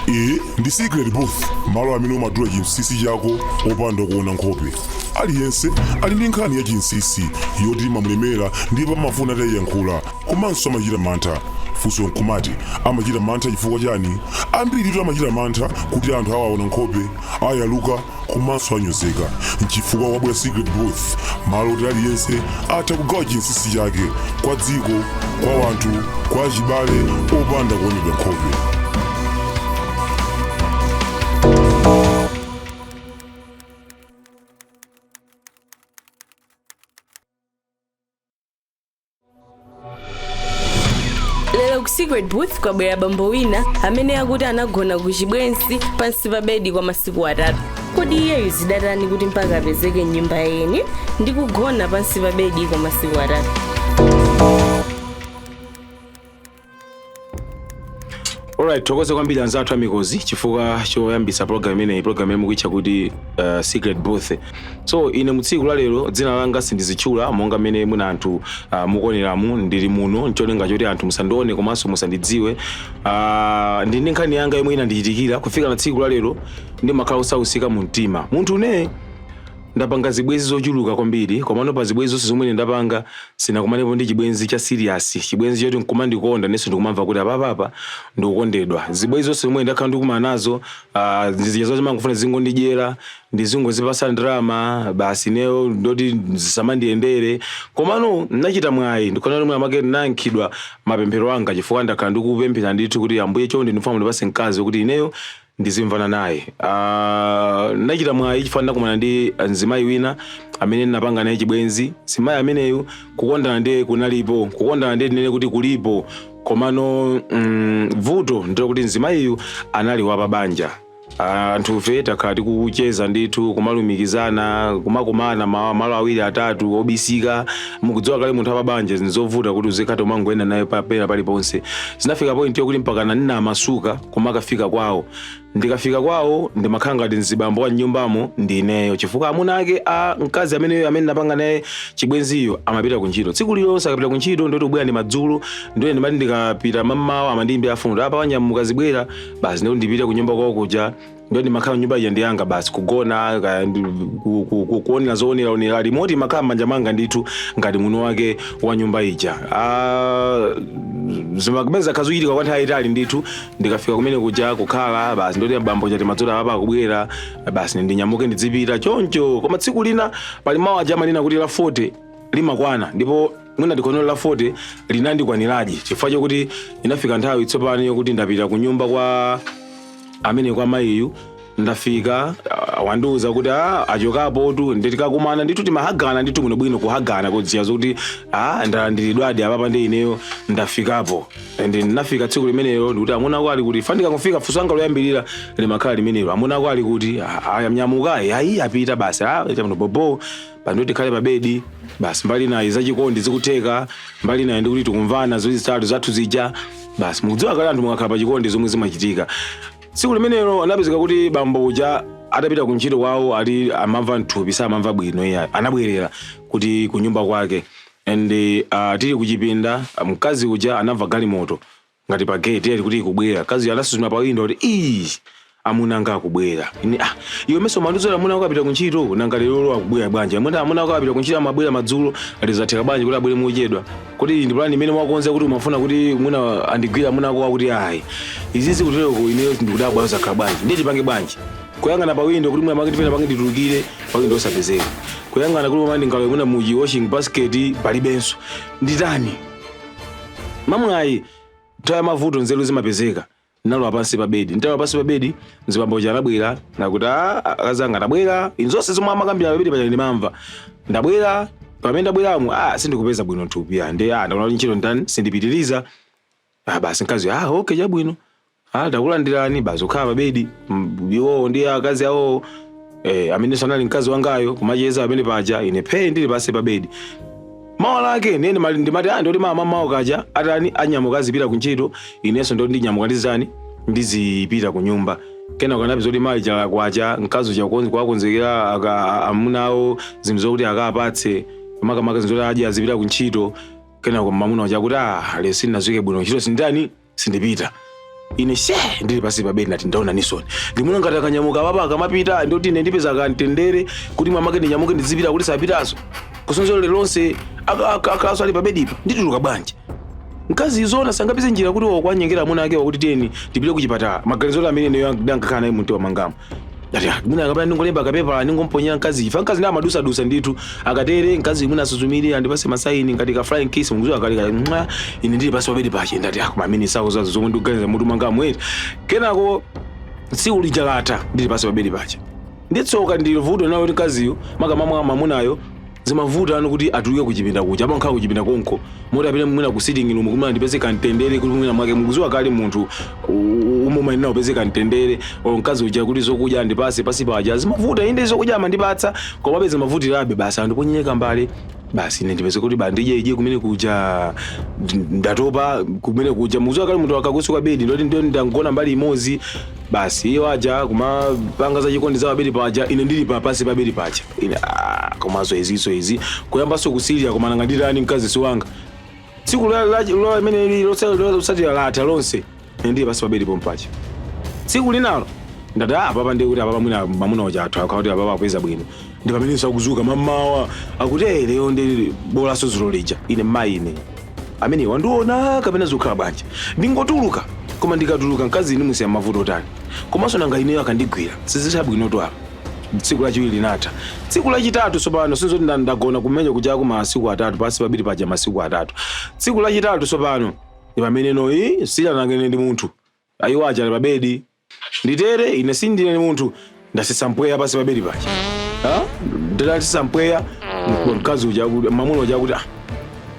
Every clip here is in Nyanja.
Iyi ndi Secret Booth, malo amene umadula chinsinsi chako opanda kuona nkhope. Aliyense ali ndi nkhani ya chinsinsi yoti imamulemera ndipo amafuna atayiyankhula, komanso amachita mantha. Funso nkumati, amachita mantha chifukwa chani? Ambiritu amachita mantha kuti anthu awaona nkhope, ayaluka komanso anyozeka. Nchifukwa wabwera Secret Booth, malo oti aliyense atha kugawa chinsinsi chake kwa dziko, kwa wanthu, kwa achibale, opanda kuonedwa nkhope. Lero ku Secret Booth kwabwera bambo wina amene akuti anagona ku chibwenzi pansi pa bedi kwa masiku 3. Kodi iyeyu zidatani kuti mpaka apezeke mnyumba yeni ndi kugona pansi pa bedi kwa masiku 3? Alright, thokoze kwambiri anzathu amikozi chifukwa choyambitsa program imeneyi, program imene mukuitcha kuti Secret Booth. So ine mu tsiku la lero dzina langa sindizitchula monga mmene mwina anthu mukuoneramu, ndili muno ncholinga choti anthu musandione komanso musandidziwe. Ndili ndi nkhani yanga yomwe inandichitikira kufika na tsiku la lero ndimakhala osausika mu mtima. Munthu une ndapanga zibwenzi zochuluka kwambiri, komano pa zibwenzi zonse zomwe ine ndapanga sinakumanepo ndi chibwenzi cha serious, chibwenzi choti nkumandikonda nenso ndikumamva kuti apapapa ndikukondedwa. Zibwenzi zonse zomwe ndakhala ndikumana nazo ndizija zoti mangofuna zingondidyera, ndizingozipasa ndalama basi ineyo ndoti zisamandiyendere. Komano ndinachita mwayi, ndikuona kuti mwina mwake ndinayankhidwa mapemphero anga chifukwa ndakhala ndikupemphera ndithu kuti Ambuye chonde ndifuna mundipase mkazi wokuti ineyo ndizimvana naye. Ndinachita mwayi chifukwa ndinakumana ndi mzimayi wina amene ndinapanga naye chibwenzi. Mzimayi ameneyu kukondana ndiye kunalipo, kukondana ndiye tinene kuti kulipo, komano vuto ndilo kuti mzimayiyu anali wapabanja. Anthufe takhala tikucheza ndithu, kumalumikizana, kumakumana malo awiri atatu obisika. Mukudziwa kale munthu wapabanja nzovuta kuti uzikhala umangoyenda naye pena paliponse. Zinafika point yokuti mpaka ndinamasuka kumakafika kwawo. Ndikafika kwawo ndimakhala ngati mzibambo wa mnyumbamo ndi ineyo, chifukwa amuna ake a mkazi ameneyo amene ndapanga naye chibwenziyo amapita kuntchito tsiku lililonse. Akapita kuntchito ndoti kubwera ndi madzulo, ndiye ndimati ndikapita mammawa amandiyimbira foni kuti apa wanyamuka zibwera, basi ndikuti ndipite kunyumba kwawo kuja. Ndiye ndimakhala nyumba ija ndiyanga basi, kugona kaya kuonera zooneraonera, remote imakhala m'manja mwanga ndithu ngati mwini wake wa nyumba ija. Zimakhala zikuchitika kwa nthawi yayitali ndithu. Ndikafika kumene kuja kukhala basi ndoti bambo chati madzulo apapa akubwera, basi ndinyamuke ndidzipita choncho. Koma tsiku lina pali mawu aja amanena kuti la 40 limakwana, ndipo mwina ndikhono la 40 linandikwaniradi chifukwa chokuti inafika nthawi tsopano yokuti ndapita ku nyumba kwa amene kwa mayiyu. Ndafika, wandiuza kuti achokapo tu, nditikakumana ndithu timahagana ndithu bwinobwino, kuhagana kudziwa zokuti ndalandiridwadi apapa ndi ineyo ndafikapo. And ndinafika tsiku limenelo ndikuti amuna ako ali kuti? Fa ndikangofika funso langa loyambirira limakhala limenelo, amuna ako ali kuti? Anyamuka, ayi apita basi. Chamuno bobo pano tikhale pa bedi basi, mbali nayi zachikondi zikutheka, mbali nayi ndikuti tikumvana ziwiri zitatu zathu zija basi. Mukudziwa kale anthu mukakhala pa chikondi zomwe zimachitika. Tsiku limenelo anapezeka kuti bambo uja atapita kuntchito kwawo ati amamva mthupi samamva bwino, iye anabwerera kuti kunyumba kwake. And tili kuchipinda mkazi uja anamva galimoto ngati pa gate ali kuti ikubwera. Mkazi uja anasuzumira pa windo kuti ii, amuna anga akubwera. Ine, iwe meso mandiuza amuna ako apita kuntchito, nanga lero akubwera bwanji? Amuna ako apita kuntchito amabwera madzulo, alizatheka bwanji kuti abwere mochedwa? Kuti ndi plan imene mwakonza kuti umafuna kuti mwina andigwira amuna ako akuti ayi izi zikutereko, ineyo ndikudabwa zakhala bwanji, ndiye tipange bwanji? Kuyang'ana pa windo kuti mwina pange ndipena pange nditulukire pa windo osapezeka, kuyang'ana kuti mwina ndingalowe mwina muchi washing basket palibenso, nditani? Mamwayi nthawi ya mavuto nzeru zimapezeka. Ndinalowa pansi pa bedi. Nditalowa pansi pa bedi, mzibambo uja anabwera nakuti akazi anga ndabwera. Ine zonse zomwe amakambira pa bedi paja ndimamva. Ndabwera, pamene ndabweramo sindikupeza bwino thupi ya ndi ndaona kuti ntchito nditani sindipitiriza. Basi mkazi okay chabwino. Takulandirani basi kukhala pa bedi. Iwowo ndi akazi awowo. Amene sanali mkazi wangayo kumacheza pamene paja ine phee ndili pansi pa bedi. Mawa lake nene ndimati ndoti mama mawa kaja atani anyamuka azipita kuntchito, inenso ndoti ndinyamuka ndizitani ndizipita ku nyumba. Kenako anapeza kuti mayi chala kwacha mkazi uja kuwakonzekera amuna awo zinthu zokuti akapatse makamaka zinthu zoti adye azipita kuntchito. Kenako mamuna uja kuti lero sindinadzuke bwino ntchito sinditani sindipita. Ine she ndili pasi pa bedi nati ndaona nisoni ndimuna ngati akanyamuka papa akamapita ndoti ine ndipeza kantendere kuti mamake ndinyamuke ndizipita kuti sapitaso kusonzero lilonse akalaso ali pa bedipa ndituluka bwanji. Mkazi zona sangapeze njira kuti wakwanyengera amuna ake wakuti tiyeni tipite kuchipatala. Maganizo amene ineyo ndankakhala naye mumtima mangamo ati mwina akapita ndingolemba kapepa ningomponyera mkazi ifa mkazi ndi amadusadusa ndithu akatere mkazi mwina asuzumire andipase masaini ngati ka flying kiss mukuziwa kali kali mwa ine ndili pasi pabedi pache ndati koma amene sawo zazo zomwe ndikuganiza mutu mangamo eti. Kenako tsiku lija latha ndili pasi pabedi pache nditsoka ndili vuto nayo kuti mkaziyo makamamwa mamunayo zimavuta anu kuti atuluke kuchipinda kuja amakhala kuchipinda konko moti apite mwina ku sitting room kumene ndipeze kantendere kuti mwina mwake mukuziwa kale munthu umwe upeze kantendere o mkazi uja kuti zokudya andipase pasi paja zimavuta inde zokudya amandipatsa koma apeza mavutirabe basi andiponyeka mbale basi ine ndipeze kuti bandidye idye kumene kuja ndatopa kumene kuja mukuziwa kale munthu akakusuka bedi ndoti ndio ndangona mbali imodzi basi iye waja kumapanga za chikondi za pabedi paja ine ndili pa pasi pabedi paja ine komanso iziso izi kuyambanso kusilira koma nanga nditani mkazi si wanga tsiku limene losatira latha lonse ine ndili pasi pabedi pompaja tsiku linalo ndati apapa ndiye kuti apapa mwina mamuna uja athu akhala kuti apapa apeza bwino ndi pamenenso akuzuka mammawa akuti lero ndi bolaso dzulo lija ine mayi ine amene wandiona kapena zikukhala bwanji ndingotuluka koma ndikatuluka mkazi ine musiya mavuto otani komanso nanga ineyo akandigwira sizitha bwinotu apa. Tsiku lachiwiri linatha tsiku lachitatu tsopano sinzoti ndagona kumenya kuchako masiku atatu pasi pabiri paja masiku atatu tsiku lachitatu tsopano ndi pamene noyi silanangene ndi munthu ayiwo aja ali pabedi nditere ine sindine ndi munthu ndasisa mpweya pasi pabedi paja ndasisa mpweya mkazi uja kuti mamuna uja kuti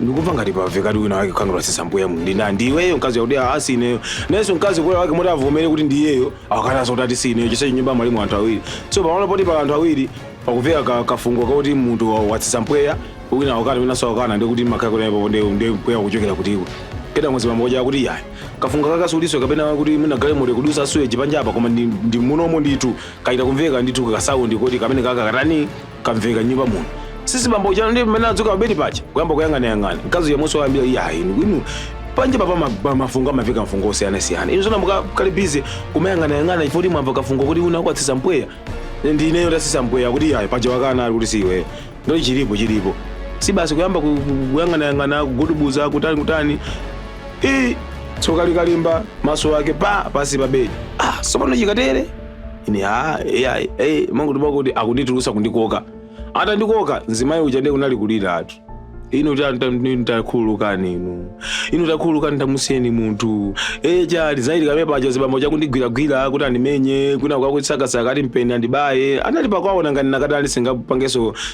ndikumva ngati pamvekati wina wake kukhala wasisa mpweya ndina ndiweyo mkazi wakuti asi ineyo nenso mkazi kula wake moti avomere kuti ndiyeyo akanaso kuti ati si ineyo chonse nyumba mwalimu anthu awiri so pamalo poti pali anthu awiri pakumveka kafungo kakuti munthu watsitsa mpweya wina wakana winanso wakana ndikuti makhala kuti apo ndi mpweya kuchokera kutiko keda mwezi pamboja kuti yayi kafungo kakasuliso kapena kuti mwina galimoto kudusa suweji panjapa koma ndi munomo ndithu kaita kumveka ndithu kasaundi kuti kamene kaka katani kamveka nyumba muno sisi bambo chano ndi mmene adzuka pabedi paja kuyamba kuyang'anayang'ana mkazi yomwenso wayambira iyayi inu panja papa mafungo amaveka mafungo osiyanasiyana inu zona mukali bize kumayang'anayang'ana ifoti mwamva kafungo kuti una kwatsisa mpweya ndi ineyo tasisa mpweya kuti iyayi paja wakana ali kuti siwe ndoti chilipo chilipo si basi kuyamba kuyang'anayang'ana kugudubuza kutani kutani i tsoka likalimba maso ake pa pasi pa bedi sopano chikatere ine iyayi mangu kuti akunditulusa kundikoka atandikoka mzimayi uja ndiye kunali kulira atu inu takhululukani inu inu takhululukani tamusiyeni munthu chali zaidi kamene paja zibambo chakundigwiragwira kuti andimenye kwina kwakutsakasaka ati mpeni andibaye anali pakwaona ngati nakatali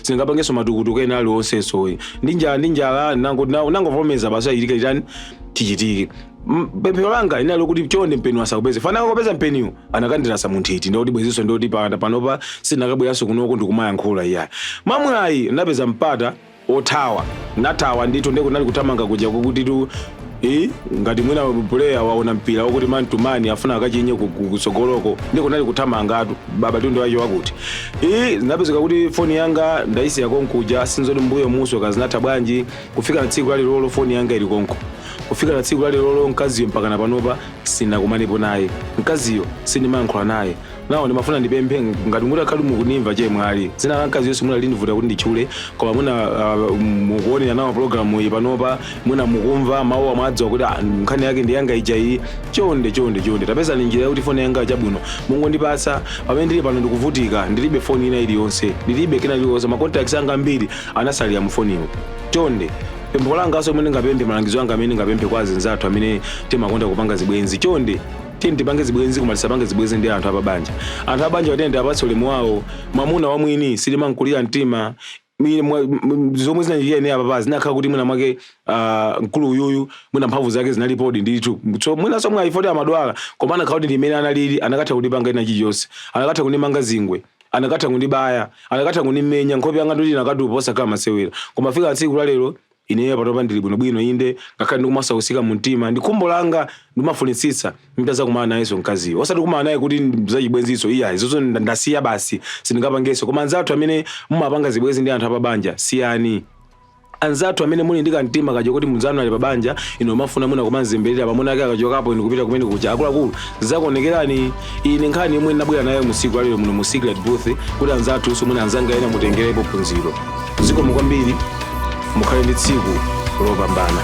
singapangenso matukutuku ena aliwonsenso ndi njala ndi njala nangovomeza basi achitika chitani chichitike. Pemphero langa linali kuti chonde mpeni asakupeze fana akapeza mpeniwo anakandirasa munthiti ndikuti bwezinso ndikuti panopa sindinakabweranso kunoko ndikumayankhula iyayi mamwayi ndapeza mpata othawa nathawa ndithu ndiye kunali kuthamanga kuja kukuti tu ngati mwina player waona mpira wokuti man to man afuna akachinye kutsogoloko ndiye kunali kuthamangatu baba tundu wacho wakuti ndapezeka kuti foni yanga ndayisiya konkuja sinzoti mbuyo muso kazinatha bwanji kufika na tsiku lalilolo foni yanga ili konko kufika na tsiku lalilolo mkaziyo mpaka na panopa sinakumanepo naye mkaziyo sindimayankhula naye nawo ndimafuna ndipemphe ngati mutakhali mukunimva chemwali zina la mkazi yonse muna lindivuta kuti nditchule koma muna mukuonera nawo programu iyi panopa muna mukumva mawu amwadziwa kuti nkhani yake ndi yanga ija iyi chonde chonde chonde tapezani njira yakuti foni yanga chabwino mungondipatsa pamene ndili pano ndikuvutika ndilibe foni ina iliyonse ndilibe kena iliyonse ma contacts anga ambiri anasalira mu foniyo chonde pempho langa aso amene ngapemphe malangizo anga amene ngapemphe kwa azinzathu amene timakonda kupanga zibwenzi chonde tiyeni tipange zibwenzi koma tisapange zibwenzi ndi anthu apabanja anthu abanja watiyeni apatse ulemu wawo mwamuna wamwini silimankulira mtima zomwe zinachitika ine apapa zinakhala kuti mwina mwake mkulu uyuyu mwina mphamvu zake zinalipodi ndithu so mwina somwe ayifoti amadwala koma anakhala kuti ndimene analili anakatha kundipanga ina chilichonse anakatha kundimanga zingwe anakatha kundibaya anakatha kundimenya nkhope yanga ndoti inakatupa osakhala masewera koma fika tsiku lalero ineyo panopa ndili bwinobwino inde ngakhale ndikumasausika mumtima ndi khumbo langa ndimafunitsitsa nditazakumana nayenso mkaziyo osati kumana naye kuti zachibwenziso iya izozo ndasiya basi sindingapangenso koma anzathu amene mumapanga zibwenzi ndi anthu apabanja siyani. Anzathu amene muli ndi kamtima kaja kuti mnzanu ali pabanja, inu mafuna muna kumanzembelera pamuna ake akachokapo inu kupita kumene kuja, akuluakulu zakuonekerani. Ine nkhani yomwe ndinabwera nayo musiku alero muno mu Secret Booth kuti anzathu somwe anzanga ena mutengerepo phunziro. Zikomo kwambiri, mukhale ndi tsiku lopambana.